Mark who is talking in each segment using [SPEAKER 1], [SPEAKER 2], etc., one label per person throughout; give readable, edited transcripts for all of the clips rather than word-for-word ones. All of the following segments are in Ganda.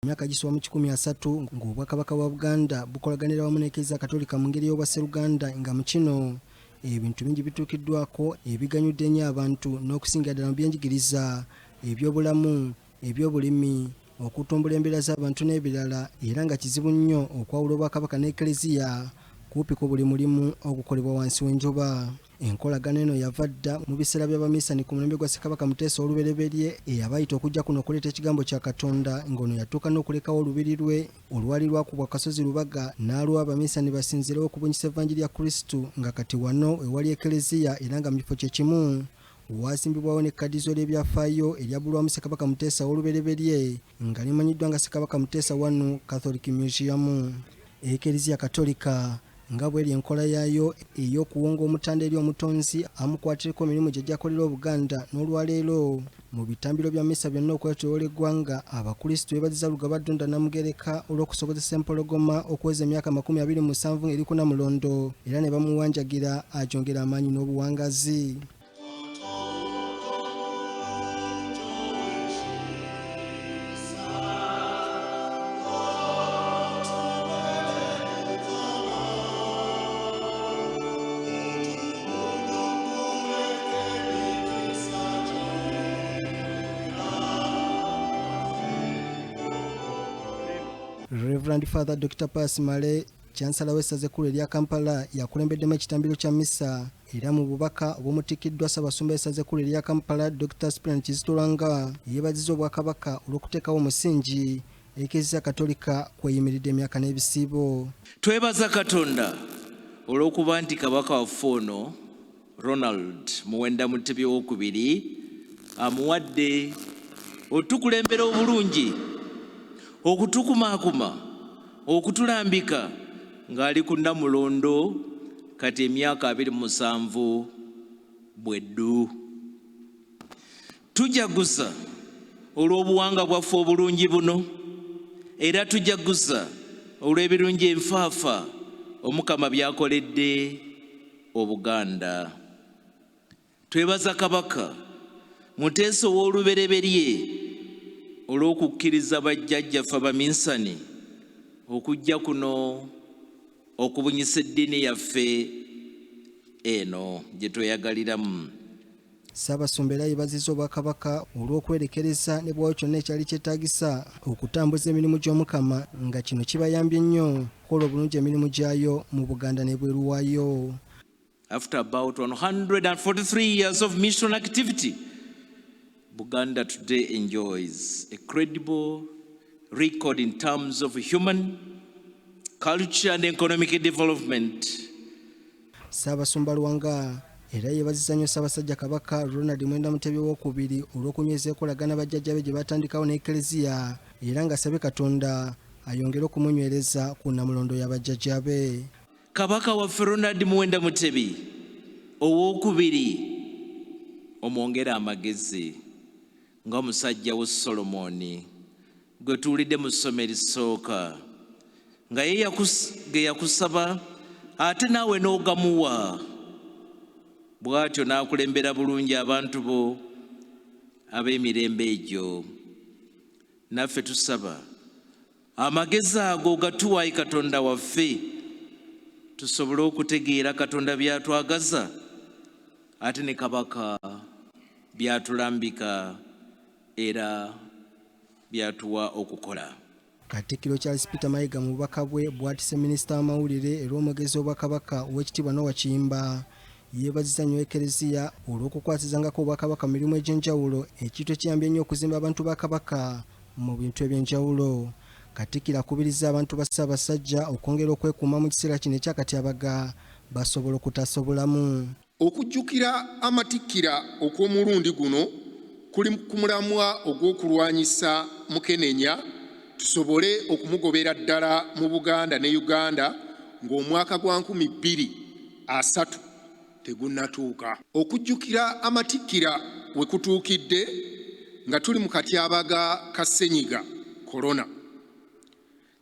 [SPEAKER 1] Emyaka gisoba mu 130 ng'Obwakabaka bwa Buganda bukolaganira wamu n'Eklezia Katolika mu ngeri y'obwasseruganda, nga mu kino ebintu bingi bituukiddwako ebiganyudde ennyo abantu n'okusingira ddala mu byenjigiriza, ebyobulamu, ebyobulimi, okutumbula embeera z'abantu n'ebirala, era nga kizibu nnyo okwawula Obwakabaka n'Eklezia kumpi ku buli mulimu ogukolebwa wansi w'enjuba. Enkolagana eno yava dda mu biseera by'Abaminsani ku mulembe gwa Ssekabaka Muteesa olubereberye eyabayita okujja kuno okuleeta ekigambo kya Katonda, ng'ono yatuuka n'okulekawo olubiri lwe olwali lwakubwa ku kasozi Lubaga n'aluwa Abaminsani basinziirewo okubunyisa Evanjiri ya Kristu, nga kati wano we wali Eklezia era nga mu kifo kye kimu waazimbibwawo n'ekkaddizo ly'ebyafaayo eryabbulwamu Ssekabaka Muteesa ow'olubereberye nga limanyiddwa nga Ssekabaka Muteesa I Catholic Museum. Eklezia Katolika nga bw'eri enkola yaayo ey'okuwonga Omutanda eri Omutonzi amukwatireko emirimu gye gy'akolera Obuganda, n'olwaleero mu bitambiro bya mmisa byonna okwetooloola eggwanga, Abakristu beebaziza Lugaba Ddunda Namugereka olw'okusobozesa Empologoma okuweza emyaka 27 ng'eri ku Namulondo era ne bamuwanjagira agyongere amaanyi n'obuwangazi. Reverend Father Dr. Pius Male, Chancellor w'essaza ekkulu erya Kampala, yakulembeddemu ekitambiro kya mmisa, era mu bubaka obumutikkiddwa Ssaabasumba w'essaza ekkulu erya Kampala Dr. Cyprian Kizito Lwanga, yeebazizza Obwakabaka olw'okuteekawo omusingi Eklezia Katolika kweyimiridde emyaka n'ebisiibo.
[SPEAKER 2] Twebaza Katonda olw'okuba nti Kabaka waffe ono Ronald Muwenda Mutebi owokubiri amuwadde otukulembera obulungi, okutukumaakuma, okutulambika ng'ali ku Nnamulondo kati emyaka 27 bweddu. Tujaguza olw'obuwangwa bwaffe obulungi buno, era tujaguza olw'ebirungi enfaafa Omukama by'akoledde Obuganda. Twebaza Kabaka Muteesa ow'olubereberye olw'okukkiriza bajjajjaffe Abaminsani okujja kuno okubunyisa eddiini yaffe eno gye tweyagaliramu.
[SPEAKER 1] Ssaabasumba era yeebazizza Obwakabaka olw'okwerekereza ne buwaayo kyonna ekyali kyetaagisa okutambuza emirimu gy'Omukama, nga kino kibayambye nnyo okukola obulungi emirimu gyayo mu Buganda n'ebweru waayo.
[SPEAKER 2] After about 143 years of mission activity, Buganda today enjoys a credible record in terms of human, culture and economic development.
[SPEAKER 1] Ssaabasumba Lwanga era yeebazizza nnyo Ssaabasajja Kabaka Ronald Mwenda Mutebi owokubiri olw'okunyweza enkolagana bajjajja be gye baatandikawo ne Eklezia, era ng'asabye Katonda ayongere okumunywereza ku Nnamulondo ya bajjajja be.
[SPEAKER 2] Kabaka waffe Ronald Muwenda Mutebi owokubiri omwongere amagezi nga musajja wo Solomoni gwe tuwulidde mu ssomo erisooka, nga ye ge yakusaba ate naawe n'ogamuwa, bw'atyo n'akulembera bulungi abantu bo ab'emirembe egyo. Naffe tusaba amagezi ago gatuwa, ayi Katonda waffe, tusobole okutegeera Katonda by'atwagaza ate ne Kabaka by'atulambika era by'atuwa okukola.
[SPEAKER 1] Katikkiro Charles Peter Mayiga mu bubaka bwe bw'atisse minisita w'amawulire era omwogezi w'Obwakabaka Oweekitiibwa Noah Kiyimba, yeebazizza nnyo Eklezia olw'okukwasizangako Obwakabaka mu mirimu egy'enjawulo, ekintu ekiyambye ennyo okuzimba abantu ba Kabaka mu bintu eby'enjawulo. Katikkiro akubirizza abantu ba Ssaabasajja okwongera okwekuuma mu kiseera kino eky'akatyabaga basobole okutaasa obulamu.
[SPEAKER 3] Okujjukira amatikkira okw'omulundi guno kuli ku mulamwa ogw'okulwanyisa Mukenenya tusobole okumugobera ddala mu Buganda ne Uganda ng'omwaka gwa 2030 tegunnatuuka. Okujjukira amatikkira we kutuukidde nga tuli mu katyabaga ka Ssenyiga Corona,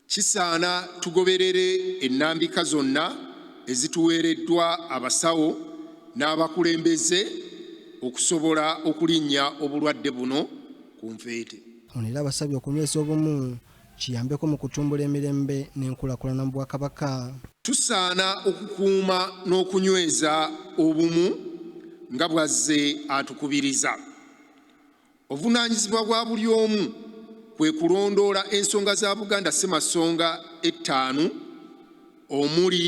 [SPEAKER 3] kisaana tugoberere ennambika zonna ezituweereddwa abasawo n'abakulembeze okusobola okulinnya obulwadde buno ku nfeete.
[SPEAKER 1] Ono era abasabye okunyweza obumu kiyambeko mu kutumbula emirembe n'enkulaakulana mu Bwakabaka.
[SPEAKER 3] Tusaana okukuuma n'okunyweza obumu nga bw'azze atukubiriza. Obuvunaanyizibwa bwa buli omu kwe kulondoola ensonga za Buganda Ssemasonga ettaanu omuli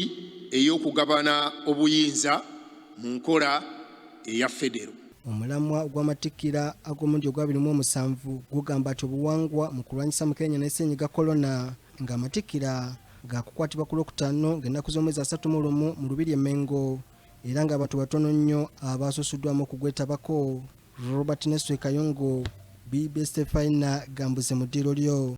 [SPEAKER 3] ey'okugabana obuyinza mu nkola eya Federo.
[SPEAKER 1] Omulamwa gw'amatikkira ag'omulundi ogwa 27 gugamba nti obuwangwa mu kulwanyisa Mukenenya ne Ssennyiga Kolona, ng'amatikkira gaakukwatibwa ku Lwokutaano ng'ennaku z'omwezi 31 mu Lubiri e Mmengo, era ng'abantu batono nnyo abaasusuddwamu okugwetabako. Robert Neswe Kayongo, BBS Terefayina, Gambuze mu ddiiro lyo.